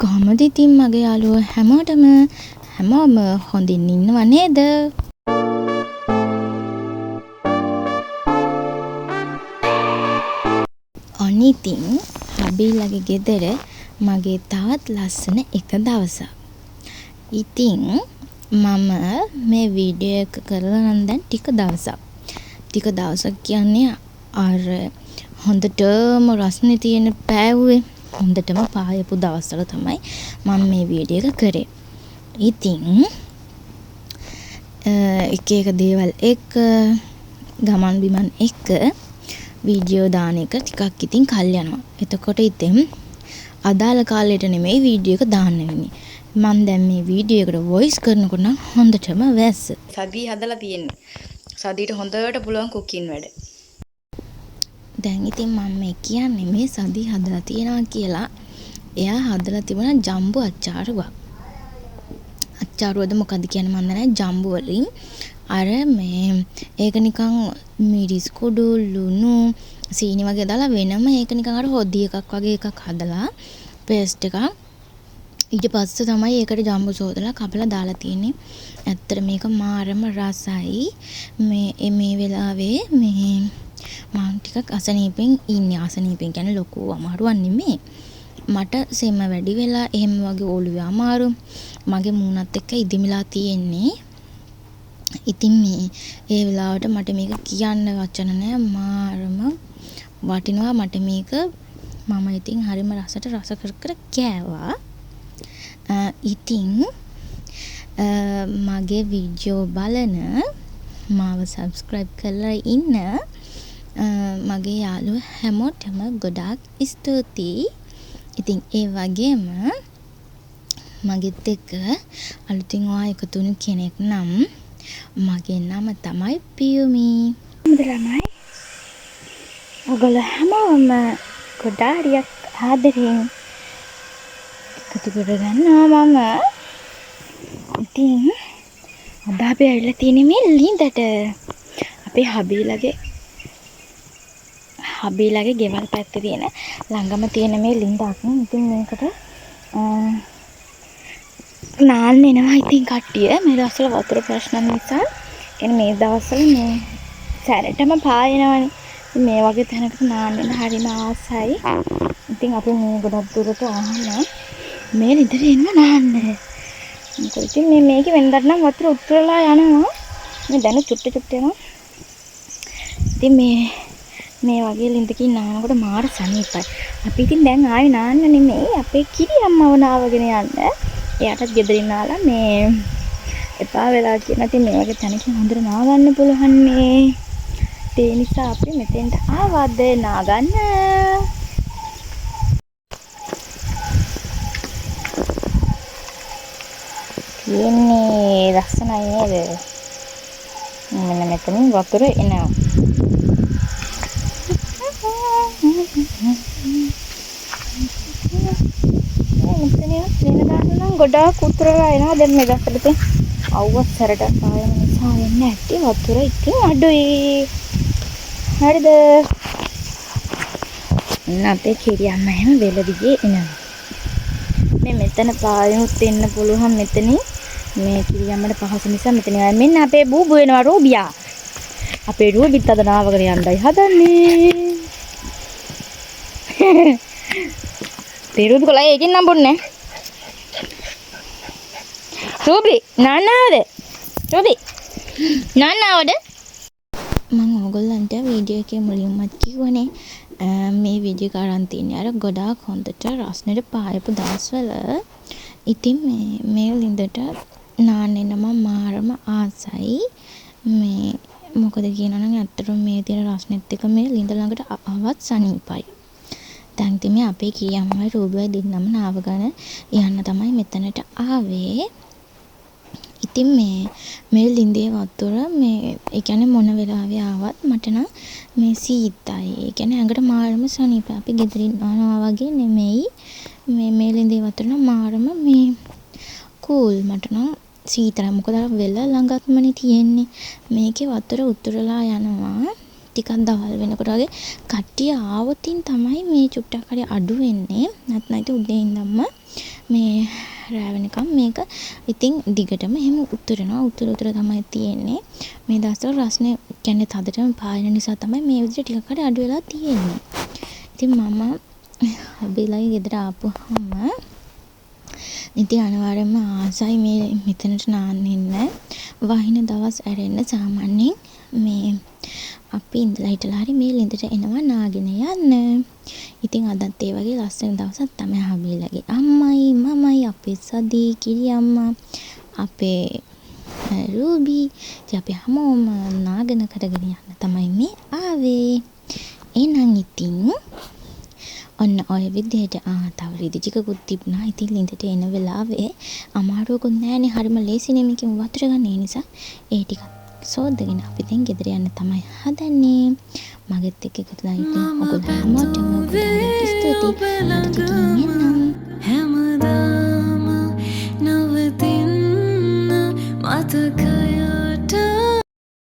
කොහොමද ඉතින් මගේ යාළුවෝ හැමෝටම හැමෝම හොඳින් ඉන්නව නේද? ඔන්න ඉතින් හබීලගේ ගෙදර මගේ තවත් ලස්සන එක දවසක්. ඉතින් මම මේ වීඩියෝ එක කරලා නම් දැන් ටික දවසක්. ටික දවසක් කියන්නේ අර හොඳටම රස්නේ තියෙන පෑව්වේ හොඳටම පායපු දවස්වල තමයි මම මේ වීඩියෝ එක කරේ. ඉතින් එක එක දේවල් එක්ක ගමන් බිමන් එක්ක වීඩියෝ දාන එක ටිකක් ඉතින් කල් යනවා. එතකොට ඉතින් අදාළ කාලයට නෙමෙයි වීඩියෝ එක දාන්න වෙන්නේ. මං දැන් මේ වීඩියෝ එකට වොයිස් කරනකොට නම් හොඳටම වැස්ස. සදී හදලා තියෙන්නේ. සදීට හොඳට පුළුවන් කුකින් වැඩ. දැන් ඉතින් මම මේ කියන්නේ මේ සදී හදලා තියෙනවා කියලා. එයා හදලා තිබුණා ජම්බු අච්චාරුවක්. අච්චාරුවද මොකද්ද කියන්නේ මන් දන්නේ නැහැ. ජම්බු වලින් අර මේ ඒක නිකන් මිරිස් කුඩු, ලුණු, සීනි වගේ දාලා වෙනම ඒක නිකන් අර හොදි එකක් වගේ එකක් හදලා පේස්ට් එකක්. ඊට පස්සේ තමයි ඒකට ජම්බු සෝදලා කපලා දාලා තියෙන්නේ. ඇත්තට මේක මාරම රසයි. මේ මේ වෙලාවේ මේ මං ටිකක් අසනීපෙන් ඉන්නේ. අසනීපෙන් කියන්නේ ලොකු අමාරුවක් නෙමෙයි. මට සෙම වැඩි වෙලා එහෙම වගේ ඔළුවේ අමාරු. මගේ මූණත් එක්ක ඉදිමිලා තියෙන්නේ. ඉතින් මේ ඒ වෙලාවට මට මේක කියන්න වචන නෑ. මාරම වටිනවා මට මේක. මම ඉතින් හරිම රසට රස කර කර කෑවා. ඉතින් මගේ වීඩියෝ බලන මාව සබ්ස්ක්‍රයිබ් කරලා ඉන්න මගේ යාළුවෝ හැමෝටම ගොඩාක් ස්තුතියි. ඉතින් ඒ වගේම මගෙත් එක්ක අලුතින් ඔයා එකතු වුණු කෙනෙක් නම් මගේ නම තමයි පියුමි. හොඳ ළමයි. ඔයගොල්ලෝ හැමෝම ගොඩාරියක් ආදරෙන් එකතු කරගන්නවා මම. ඉතින් අද අපි ඇවිල්ලා තියෙන්නේ මේ ලිඳට. අපේ හබීලගේ ගෙවල් පැත්තේ තියෙන ළඟම තියෙන මේ ලිඳක්. ඉතින් මේකට නාන්න එනවා ඉතින් කට්ටිය. මේ දවස්වල වතුර ප්‍රශ්න නිසා. ඒ මේ දවස්වල මේ සැරටම පායනවනේ. ඉතින් මේ වගේ තැනකට නාන්න එන්න හරිම ආසයි. ඉතින් අපි මේ ගොඩක් දුරට ආවම මේ ලිඳට එන්න නාන්න. මොකද ඉතින් මේ මේකේ වෙනදාට නම් වතුර උතුරලා යනවා. මේ දැන චුට්ට චුට්ට යනවා. ඉතින් මේ වගේ ලිඳකින් නානකොට මාර සනීපයි. අපි ඉතින් දැන් ආයේ නාන්න නෙමෙයි අපේ කිරි අම්මව නාවගෙන යන්න. එයාටත් ගෙදරින් නාලා මේ එපා වෙලා කියන ඉතින් මේ වගේ තැනකින් හොඳට නාගන්න පුළුවන් නේ. ඒ නිසා අපි මෙතෙන්ට ආවද නාගන්න. තියෙන්නේ ලස්සනයි නේද? මෙන්න මෙතනින් වතුර එනවා. මෙතනින් වෙනදාට නම් ගොඩාක් උතුරලා එනවා. දැන් මේ දවස්වල ඉතින් අවුවත් සැරට පායන නිසා වෙන්නේ නැති වතුර ඉතින් අඩුයි. හරිද? ඔන්න අපේ කිරි අම්මා එහෙම වෙල දිගේ එනවා. මේ මෙතන පායනුත් එන්න පුළුවන් මෙතනින්. මේ කිරි අම්මට පහසු නිසා මෙතන ආවේ. මෙන්න අපේ බූබු එනවා රූබියා. අපේ රූබිත් අද නාවගෙන යන්නයි හදන්නේ. ඒ රූබි කොලා ඒකෙන් නම් බොන්නේ. රූබි නාන්න ආවද? රූබි නාන්න ආවද? මං ඕගොල්ලන්ට වීඩියෝ එකේ මුලින්මත් කිව්වනේ මේ වීඩියෝ එක අරන් තින්නේ අර ගොඩාක් හොඳට රස්නෙට පායපු දවස්වල. ඉතින් මේ ලිඳට නාන්න එන්න මං මාරම ආසයි. මේ මොකද කියනවා නම් ඇත්තටම මේ තියෙන රස්නෙත් එක්ක මේ ලිඳ ළඟට ආවත් සනීපයි. දැන් ඉතින් මේ අපේ කී අම්මයි රූබියයි දෙන්නම නාවගෙන යන්න තමයි මෙතනට ආවේ. ඉතින් මේ ලිඳේ වතුර මේ ඒ කියන්නේ මොන වෙලාවේ ආවත් මට නම් මේ සීතයි. ඒ කියන්නේ ඇඟට මාරම සනීපයි. අපි ගෙදරින් නානවා වගේ නෙමෙයි. මේ ලිඳේ වතුර නම් මාරම මේ කූල්. මට නම් සීතලයි. මොකද අර වෙල ළඟත්මනේ තියෙන්නේ. මේකේ වතුර උතුරලා යනවා. ටිකක් දවල් වෙනකොට වගේ කට්ටිය ආවොතින් තමයි මේ චුට්ටක් හරි අඩු වෙන්නේ. නැත්නම් ඉතින් උදේ ඉඳන්ම මේ රෑ වෙනකම් මේක ඉතින් දිගටම එහෙම උතුරනවා. උතුර උතුර තමයි තියෙන්නේ. මේ දවස්වල රස්නේ කියන්නේ තදටම පායන නිසා තමයි මේ විදිහට ටිකක් හරි අඩු වෙලා තියෙන්නේ. ඉතින් මම හබීලාගේ ගෙදර ආපුහම ඉතින් අනිවාර්යෙන්ම ආසයි මේ මෙතනට නාන්න එන්න. වහින දවස් ඇරෙන්න සාමාන්‍යයෙන් මේ අපි ඉඳලා හිටලා හරි මේ ළිඳට එනවා නාගෙන යන්න. ඉතින් අදත් ඒ වගේ ලස්සන දවසක් තමයි. හබීලාගේ අම්මයි මමයි අපේ සදී කිරි අම්මා අපේ රූබී ඉතින් අපි හැමෝම නාගෙන කරගෙන යන්න තමයි මේ ආවේ. එහෙනම් ඉතින් ඔන්න ඔය විදිහට තව රිදි ටිකකුත් තිබුණා. ඉතින් ළිඳට එන වෙලාවේ අමාරුවකුත් නෑනේ. හරිම ලේසිනේ මේකෙන් වතුර ගන්න. ඒ නිසා ඒ ටිකත් සෝදගෙන අපි දැන් ගෙදර යන්න තමයි හදන්නේ. මගෙත් එක්ක එකතු වෙලා ඉන්න ඔයගොල්ලෝ හැමෝටම ගොඩාක් ස්තුතියි. අදට ගිහින් එන්නම්. හැමදාම නවතින්න මතකයි.